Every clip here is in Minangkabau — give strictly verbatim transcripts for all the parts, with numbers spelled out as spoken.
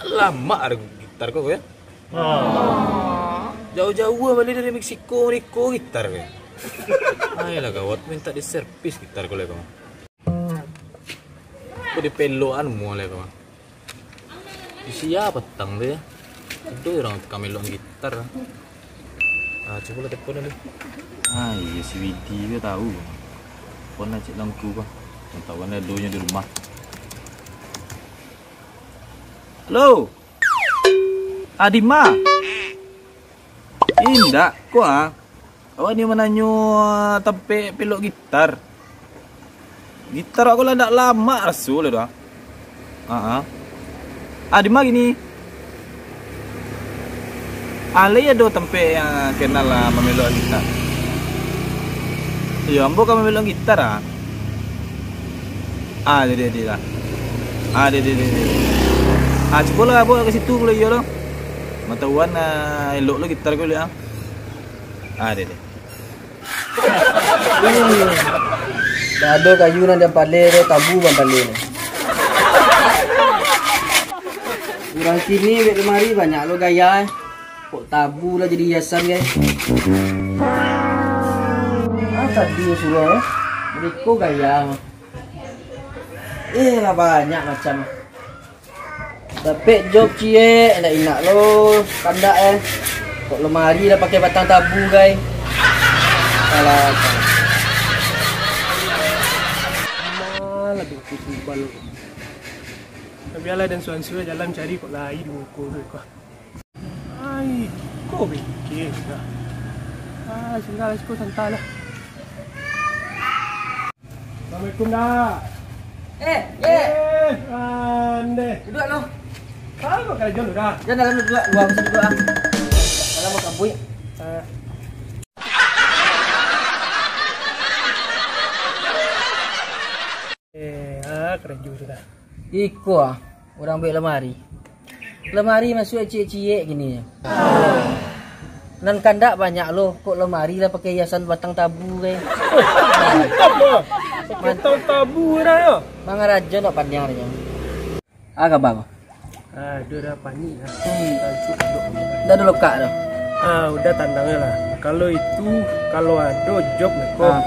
Lamak ado gitar ko, yo. Jauah-jauah bali dari Meksiko, mariko gitar ko. Ayolah gawat, minta di servis gitar ko lai ko. Ko dipelokan mua lai ko. Di sia patang tu, yo. Ado urang tukang melokan gitar. Ah, cubolah telepon dulu. Ah, iyo, si Widi ko tahu. Telepon lah cek Langku ko. Tahu kan adonyo di rumah. Halo. Adima. Indak, ko ah. Awak ni mananyo, ah, tampek pelok gitar. Gitar awak ko lah ndak lamak raso lah tu, ah. Ha, ah. Ah, di ma kini? Ah, lai ado tampek yang kenal lah mamelok gitar? Iyo, ambo ka mamelok gitar, ah. Ah, jadi, jadi lah. Ah, jadi, jadi, jadi. Ah, cubolah bawa ka situ kalau iyo lo. Matahuan, ah, elok lo gitar ko liak, ah. Ah, deh, deh. Hmm. Dah ado kayu nan diampale tu, tabu bampale tu. Urang kini buek lemari banyak lo gaya, eh. Kok tabu lah jadi hiasan, guys. Ah, tadi suruh, eh. Mereka gaya. Eh, lah banyak macam. Dapek job ciek, indak-indak lo kandak, eh. Kok lemari lah pakai batang tabu, gai. Alah. Malah bingkih tubal. Bialah, den suan-suan jalan cari kok lai di muko tu, kok. Ai, kok bingkih dah. Ah, singgalah siko, santai lah. Assalamualaikum, Da. Eh, eh. Eh, andeh. Duduak, noh. Tahu kok karajo lu, Da? Jan dalam duduak, gua mesti duduak, ah. Dalam buka buik. Eh. Eh, ah, karajo tu, Da. Iko, ah, urang buek lamari. Lamari masuak ciek-ciek kini. Nan kandak banyak lo, kok lamari lah pakai hiasan batang tabu, gai. Apa? Pakai batang tabu dah, yo. Mangarajo nak pandiang dah, yo. Ah, kaba ko? Ah, dah, dah panik lah. Hmm. Dah ado lokak tu. Ah, udah tanang lah. Kalau itu, kalau ado job ko, ah,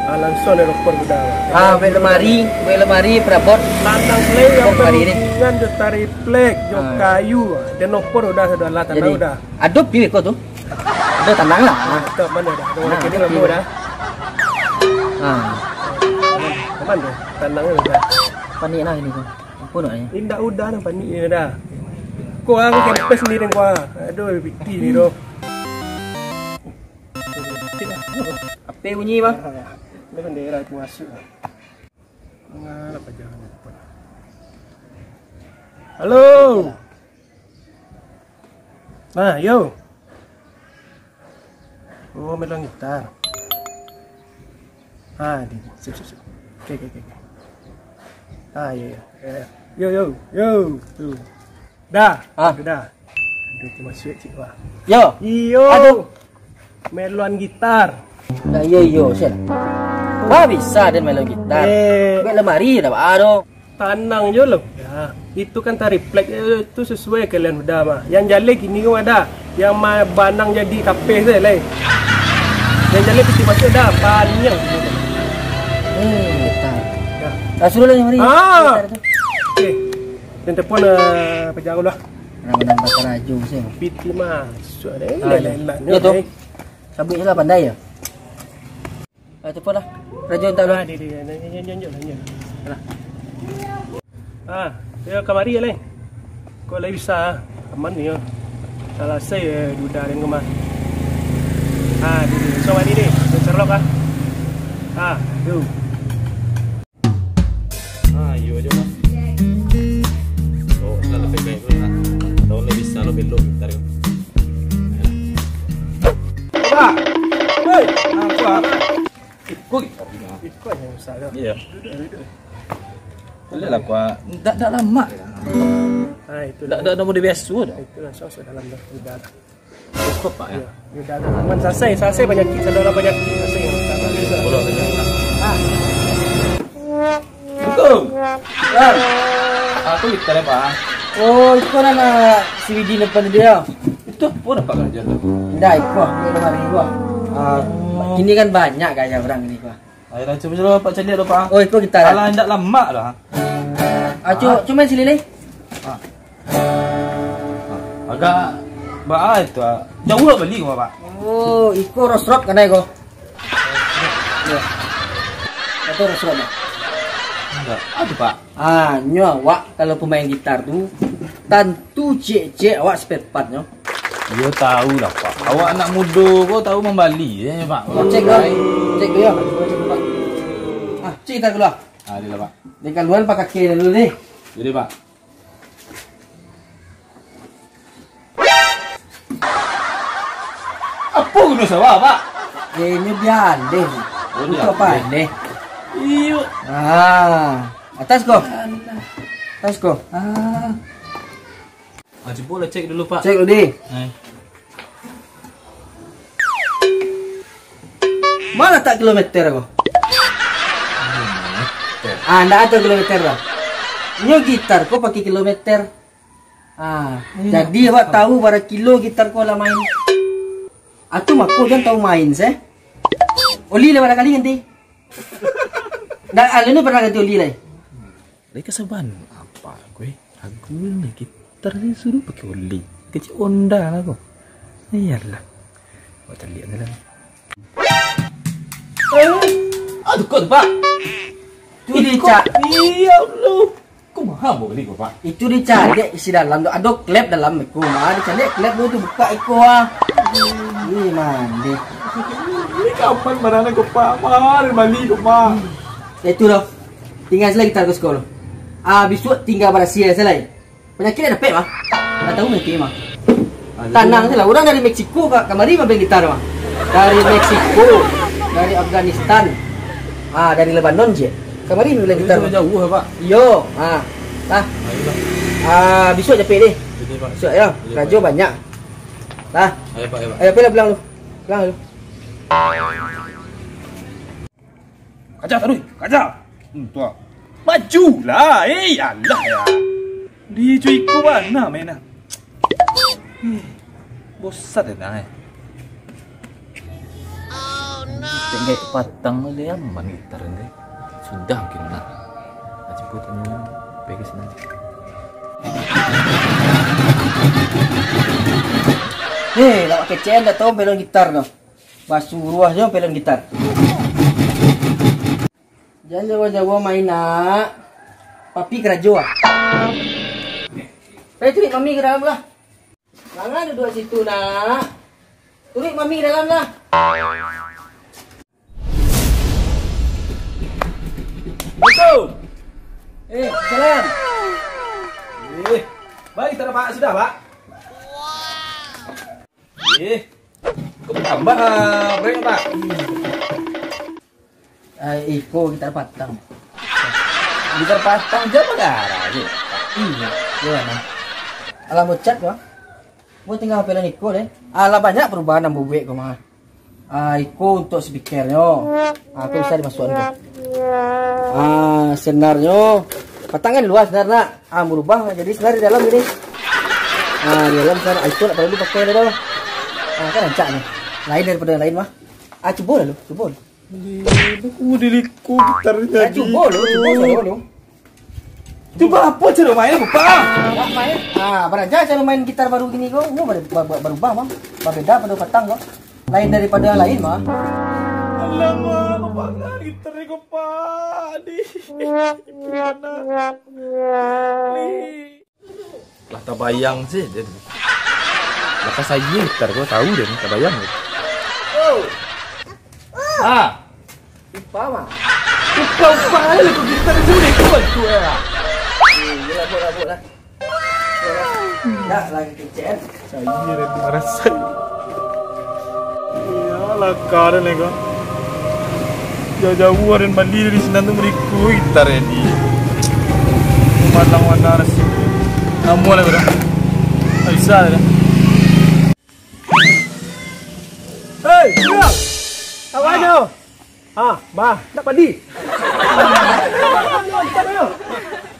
ah, langsuang dah lapor udah. Ah, buek lamari, buek lamari, perabot. Tanang lai. Lapor lamari ni. Dah tarik plek, jo kayu, ah, dan opor udah, sudah lah, tanang udah. Jadi, ado pi ko tu? Ado tanang lah. Ah, tu mana dah? Dah, ah, kini lambu dah. Ah. Aman, aman dah. Tanang udah. Panik lah ini tu. Apa nak ni? Indak udah dah panik ni dah. Ko aku kempes sendiri ko. Aduh, piti ni tu. Apa bunyi, Bang? Ini bendera tu masuk. Ngalah pajangan. Halo. Ah, yo. Oh, main gitar. Ah, di, di. Sip, sip, sip. Oke, oke, oke, oke. Ah, yo, yo. Yo, yo, yo. Tu. Dah. Ah. Dah. Aduh, aku masuk cik, wah. Yo. Iyo. Aduh. Meloan gitar. Dah, iyo, iyo, sel. Wah, bisa den meloan gitar. Eh. Buek lamari dah, aduh. Tanang jo lo. Ya, itu kan tarik plek, eh, itu sesuai kalian udah mah. Yang jaleh kini ko ado. Yang ma-, banang jadi kapeh tu, lai. Yang jaleh piti masuk dah, paniang. Eh, gitar. Ya. Dah suruh lah yang mari. Ah. Gitar tu. Eh. Den telepon, eh, paja dulu lah. Urang nan bakarajo se. Piti masuk deh. Ah, elak-elak yo, tu. Sabuik je lah, pandai yo. Ah, telepon lah. Rajo mintak dulu. Ah, dia, dia, dia, dia, dia, dia, dia, dia. Alah. Ah, yo kamari lai. Kok lai bisa, ah. Aman ni yo. Salasai, eh, duda den ko mah. Ah, dia, dia. Esok hari ni, den carlok ah. Ah, yo. Ah, iyo ajo, Mas. Oh, lah lebih baik dulu, nah. Tahu lah bisa lo belok gitar ko. Pak! Hei! Apa? Ikut gitar ko. Ikut yang besar tu. Iya. Duduk, duduk. Boleh lah, Pak. Ndak, ndak lama. Ah, itu ndak, ndak, ndak mau dibiasu dah. Itu langsung masuk dalam dah. Udah lah. Cukup, Pak, ya? Iya, udah, udah. Aman, selesai, selesai panyakik, saudara panyakik, selesai. Bodoh saja. Ah. Assalamualaikum. Bang. Aku gitar ya, Pak. Oh, iko nan, ah, si Widi nampak tadi, yo? Itu apo nampak karajo tu? Ndak, iko, di lamari iko. Ah, kini kan banyak gaya urang kini iko. Ayolah, cubo, cubo, Pak, caliak dulu, Pak. Oh, iko gitar, ah? Alah, indak lamak lah. Ah, cu-, cuman sini, leh. Ah. Ah, agak baa itu, ah. Jauah bali ko, Pak. Oh, iko Rosrot kanai ko. Yo. Atau Rosrot, Pak? Indak. Apo, Pak? Ah, nyo awak kalau pemain gitar tu, tantu ciek-ciek awak spare part nyo. Iyo, tahu lah, Pak. Awak anak mudo ko tahu mambali, yo, Pak. Cek dulu. Cek dulu, yo. Ah, cek gitar dulu, ah. Ah, dulu, Pak. Dek kaluan pakai kaki dulu, deh. Jadi, Pak. Apo guno sawah, Pak? Eh, ini biandeh. Oh, untuk biandeh. Pandeh. Iyo. Ah, atas ko. Alah. Atas ko. Ah. Ah, cubo lah cek dulu, Pak. Cek dulu, deh. Eh. Ma latak kilometer ko? Kilometer. Ah, ndak ado kilometer doh. Nyo gitar ko pakai kilometer. Ah, iyo. Jadi awak tahu bara kilo gitar ko lah main. Atu mako jan tahu main se. Oli lah bara kali ganti. Ndak, alun pernah ganti oli lai. Dari kasaban apa gue? Ragu ni gitar ni suruh pakai oli. Kecil onda lah ko. Iyalah. Awak caliak ni lah. Eh, aduh, kok tu, Pak? Tu ih, dicak. Kok, iya, Allah. Kok mahal buat beli kok, Pak? Itu dicaliak isi dalam tu. Ado klep dalam iko, mah. Dicaliak klep dulu tu, buka iko, ah. Ih, mandi. Ini kapan barang kok, Pak? Mahal bali kok, Pak. Ya, itu dah. Tinggal selai gitar ko siko. Ah, bisuak tinggal barasiah selai. Panyakik dah dapek, mah. Dah tahu panyakik, mah. Aduh. Tanang se lah. Urang dari Meksiko ka-, kamari mambali gitar, mah. Dari Meksiko, dari Afghanistan, ah, dari Lebanon je. Kamari mambali gitar, mah. Jauah, Pak. Iyo, ah. Lah. Ayolah. Ah, bisuak japek deh. Jadi, Pak. Bisuak, yo. Jadi, Pak. Karajo banyak. Lah. Ayo, Pak, ayo, Pak. Ayo, pulang, pulang dulu. Pulang dulu. Kaja taruih, kaja. Hmm, tu ah. Majulah, eh, alah ya. Di cuy iko bana main ah. Eh, bosan dah, eh. Tengok patang dia aman gitar ni. Sudah mungkin lah. Jemput ni, pergi sana. Eh, lawak kecen dah tahu belon gitar tu. Basuruah jo pelon gitar. Jan jago-jago main, nak. Papi karajo, ah. Pai, turuik mami ka dalam lah. Jangan duduak situ, nak. Turuik mami ka dalam lah. Assalamualaikum. Eh, salam. Eh, baik, tak ada, Pak. Sudah, Pak. Eh, kok tambah, ah, proyek, Pak? Ah, iko gitar patang. Gitar patang, jan bagarah se. Iyo, iyo, nah. Alah bocat ko. Buat tinggal pelon iko deh. Alah banyak perubahan nan bubuek ko mah. Ah, iko untuk speakernyo. Ah, tu bisa dimasuakan ko. Ah, senarnyo patang kan luas senar nak. Ah, berubah jadi senar di dalam gini. Ah, di dalam senar, ah, itu nak perlu pakai dah. Ah, kan rancak ni. Lain daripada yang lain mah. Ah, cubo lah lu, cubo lu. Aku diliku gitar jadi. Ah, cubo lu, cubo suara lu. Cubo apa cara main, Bapak? Nak main? Ah, baraja cara main gitar baru gini ko. Oh, bar-, bar-, bar-, barubah mah. Babeda pada patang ko. Lain daripada yang lain mah. Alamak, Bapak, gitar ni ko, Pak. Di. Gimana? Di. Lah tabayang se dia tu. Lah ka sayo gitar ko tahu dia ni, tabayang dia. Oh. Ah. Upa mah. Upa-upa aja lah kau gitar tu deh, kau tu ya. Eh, yelah, buat lah, buat lah. Nak lagi kecen. Sayo dia tu marasai. Iyolah, karen lega. Jauh-jauah den bali dari sinan tu, mariko gitar ni. Pamandang warna nasi. Namuah lah, bro. Tak bisa dah. Hei, Bang! Kawan tu! Ah, bah, nak padi?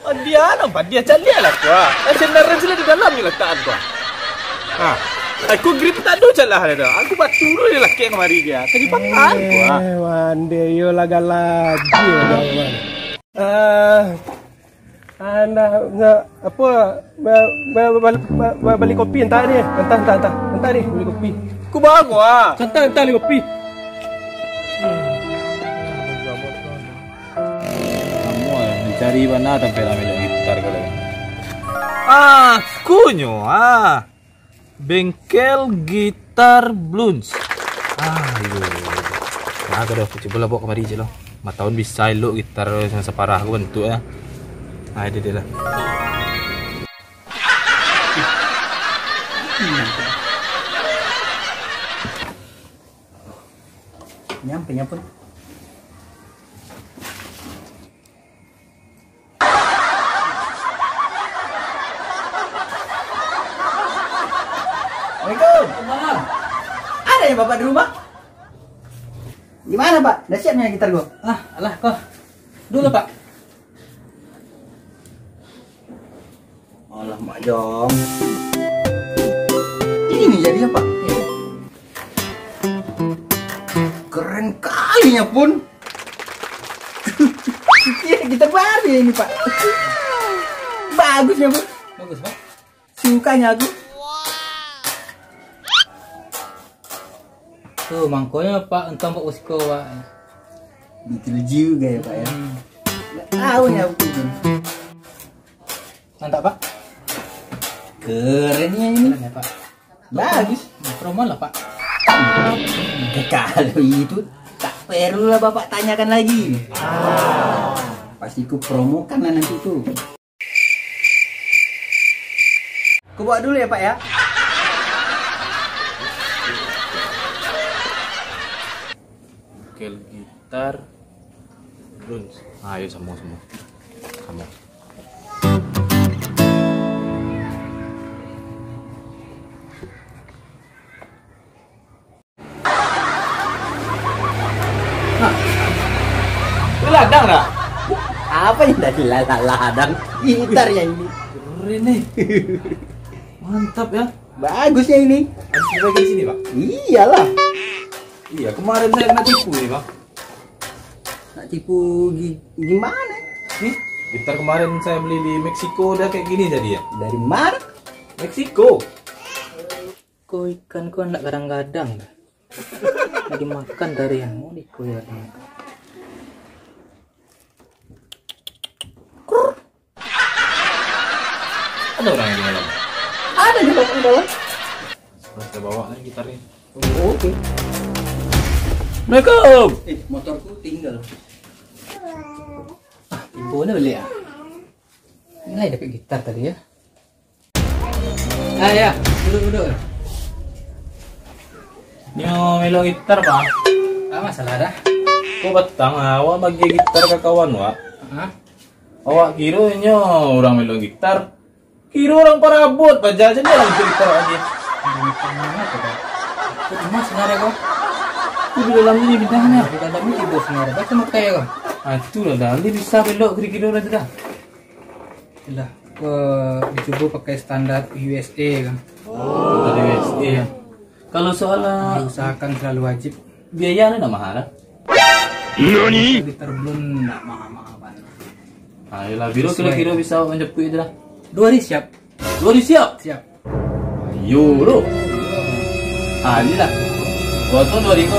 Oh, dia nampak, dia caliak lah ko, ah. Eh, sendal Ren sila di dalam ni letak ko. Ha. Aku grip tak ada calah dia tu. Aku batu tu dia lakek kamari dia. Kaji pakan ko, ah. Eh, wande yo lah galak je, kawan. Ah, ah, nak, nak, apa, ba-, ba-, ba-, ba-, ba-, bali kopi, entah ni. Entah, entah, entah. Entah ni, bali kopi. Aku bawa ko, ah. Entah, entah, bali kopi. Kamu, eh, mancari bana tampek rami dek gitar ko lai. Ah, kunyo, ah. Bengkel Gitar Blunz. Ah, iyo. Nah, kada, aku cubo lah bawa kamari je lah. Mataun bisa elok gitar yang saparah aku bantuak, ya. Ah, itu dia lah. Nyampe, nyampe. Assalamualaikum. Waalaikumsalam. Ada ya Bapak di rumah? Gimana, Pak? Udah siap nih gitar gua? Ah, alah, kok. Dulu, Pak. Alah, Mak Jong. Ini nih jadinya, Pak. Iya. Keren kalinya pun. Iya, gitar baru ya ini, Pak. Bagusnya, Pak. Bagus, Pak. Sukanya aku. Tuh, mangkonyo, Pak, entong Pak Usko, Pak. Betul juga ya, Pak, ya. Hmm. Nggak tahu nih aku tuh. Mantap, Pak. Kerennya ini. Keren ya, Pak. Bagus. Promo lah, Pak. Kalau itu, tak perlu lah Bapak tanyakan lagi. Ah, pasti ku promokan lah nanti tuh. Ku bawa dulu ya, Pak, ya. Bengkel gitar Blunz. Ayo, samo, samo. Samo. Hah? Itu ladang dah? Apa yang tadi ladang? Gitar yang ini. Keren nih. Mantap ya. Bagus ya ini. Harus dipakai di sini, Pak? Iyalah. Iya, kemarin saya kena tipu nih, Pak. Nak tipu gi-, gimana? Nih, gitar kemarin saya beli di Meksiko udah kayak gini jadi ya. Dari mana? Meksiko. Ko ikan ko ndak gadang-gadang dah. Mau dimakan tadi, mau dikoyak. Ada orang yang di dalam? Ada di dalam. Sudah saya bawa nih gitar nih. Oh, oke. Assalamualaikum. Eh, motorku tinggal. Ah, ibu ni beli ah. Ini dapat gitar tadi ya. Ah, ya, duduk, duduk. Nyo melo gitar, Bang. Ah, masalah dah. Ko batang, ah, awak bagi gitar ka kawan, wak. Hah? Awak kiro nyo urang melo gitar. Kiro urang parabot, paja aja nyo lah gitar lagi. Gitar mano tu, Bang? Itu emas sebenarnya, Bang. Itu di dalam ini bidangnya. Di dalam ini bos sebenarnya. Baca makai, Bang. Ah, itulah dah. Dia bisa belok kiro-kiro dah tu dah. Lah, eh, dicubo pakai standar U S A kan. Standar U S A. Kalau soal, ah, diusahakan selalu wajib. Biaya ni nak mahal lah. Nani? Gitar Blunz nak mahal-mahal banget. Ah, yalah, biro kiro-kiro bisa awak manjapuik itu lah. Dua hari siap. Dua hari siap? Siap. Yo lo. Ah, inilah. Buat tu dua hari ko.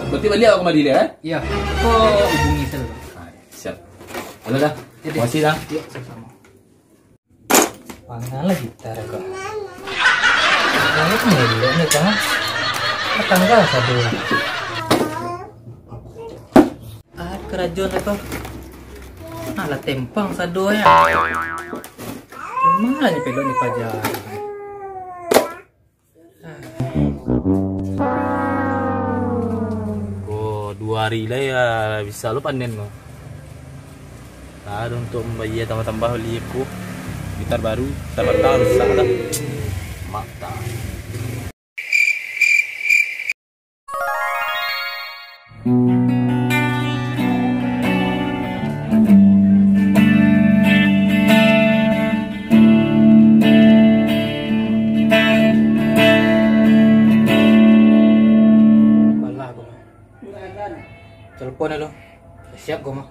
Berarti balik awak kemari lah, eh? Iya. Ko hubungi saya. Ah, siap. Alah dah. Oke deh. Makasih dah. Iya, sama-sama. Pangan lah gitar ko. Kalau kan elok ni, Kang. Datang ka sado. Ah, karajo ni ko. Alah, tempang sado ya. Gimana ni pelok ni paja? Ko dua hari lai, ah, bisa lo panen ko. Nah, untuak mambayia tambah-tambah bali ko gitar baru, gitar batang rusak dah. Mata. Halo. Siap ko mah.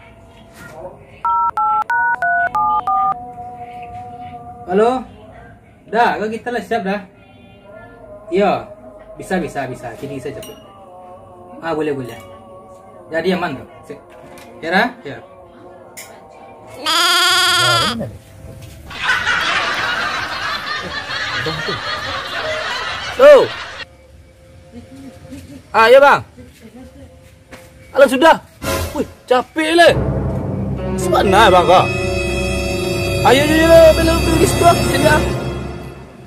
Halo. Dah, ko gitar lah siap dah. Iyo. Bisa, bisa, bisa. Kini bisa capek. Ah, boleh, boleh. Jadi aman tu. Sip. Yo dah? Yo. Tu. Ah, yo, Bang. Alah, sudah. Wih, capek le. Sabana, Bang, ko. Ayo, ayo, ayo, bela, bela, di situ, ah. Sini, ah.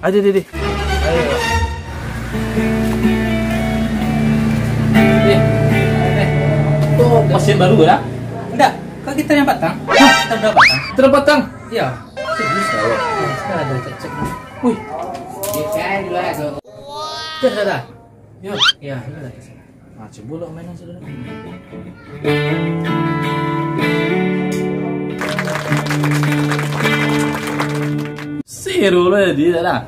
Ayo, ayo, ayo. Ayo, ayo. Eh, eh. Oh, pasien baru dah? Ndak, ko gitar nan patang. Hah? Gitar nan patang. Gitar nan patang? Iyo. Serius, Bang? Iyo, sudah ado cek-cek. Wih. Gitar dulu, ado. Gitar dah, dah? Yo. Yo, ado lah. Ah, cubo lah mainan sudah. Seru lah dia dah.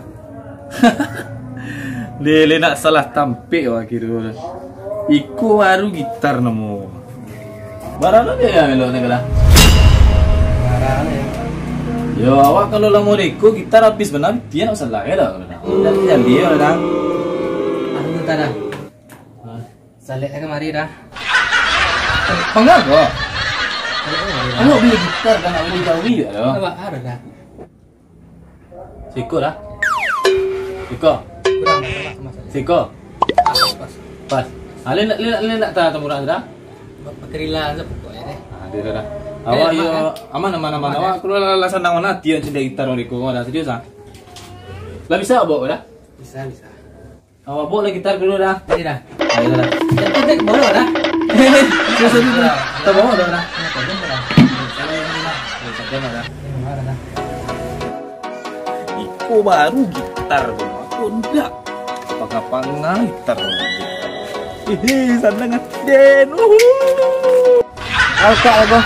Dia le nak salah tampek wak kiro. Iko baru gitar namo. Bara lo dia melok ni kala? Bara lo ya. Yo, awak kalau lamo deko gitar habis bana, dia nak salah ya dah. Ndak jadi yo dah. Aku tak dah. Hah? Salek lah kamari dah. Pangga ko? Salek lah kamari dah. Awak beli gitar kan, nak beli jawi juga tu. Awak harus dah. Siko dah. Siko. Kurang, kurang, kurang. Siko. Pas, pas. Pas. Ah, le nak, le nak, le nak ta-, tamurah dah. Ba-, bakarila aja pokoknya deh. Ah, dia dah. Eh, awak aman, yo, kan? Aman, aman, aman. Aman, awak ya? Kalau lah, lah sanang mana hati yang cedek gitar deko dah, serius ah. Lah bisa bawa dah? Bisa, bisa. Awak bawa lah gitar dulu dah. Jadi dah. Ayo dah. Jadi, jadi, bawa dah. Sudah, sudah, sudah. Kita bawa dah, dah. Ini apa dia, dah? Ini saja dah. Ini saja dah. Ini mana dah? Iko baru gitar tu. Aku ndak. Panga-panga gitar tu. Hihi, sanang aden. Uhu. Lokak lah ko.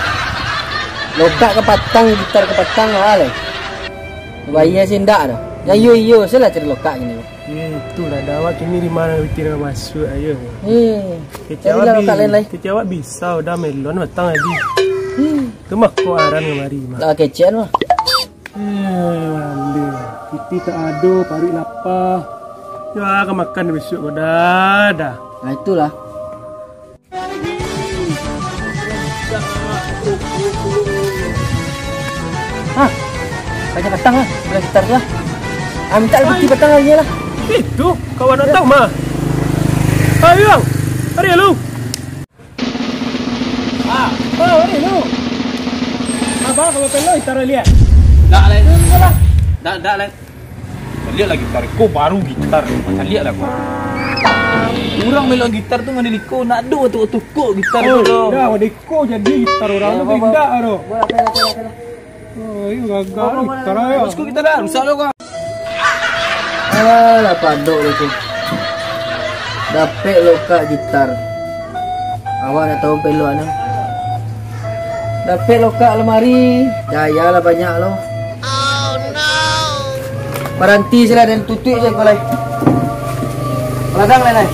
Lokak ka patang, gitar ka patang lah, leh. Bayia sih ndak dah. Ya, iyo, iyo, salah cari lokak gini. Eh, itulah dah awak kini di mana piti nak masuk, ayo. Eh, kecek carilah awak lokak bi-, lain lai. Kecek awak bisa udah melon batang tadi. Hmm. Tu mah ko aran kamari mah. Lah kecek mah. Eh, wale. Piti tak ado, paruik lapar. Ya, ka makan besok ko dah, dah. Nah, itulah. Hah? Banyak batang lah, belah gitar tu lah. Ah, minta lah piti batang lah, iyalah. Itu, kawan nak tahu mah. Ayo, Bang. Mari lu. Ah, oh, mari lu. Abang kalau pelo gitar lihat. Dak, Lai. Dak, dak, Lai. Lihat lah gitar, ko baru gitar. Macam lihat lah ko. Urang melok gitar tu mandi liko, nak do tu tukuk gitar tu. Oh, dah, mandi liko jadi gitar urang tu indak tu. Oh, iyo gagal gitar yo. Bosku gitar dah, rusak lo ko. Alah, padok lo tu. Dapek lokak gitar. Awak nak tahu pelok anu. Dapek lokak lamari, gaya lah banyak lo. Baranti sila dan tutuik je ko lai. Ladang lai, lai.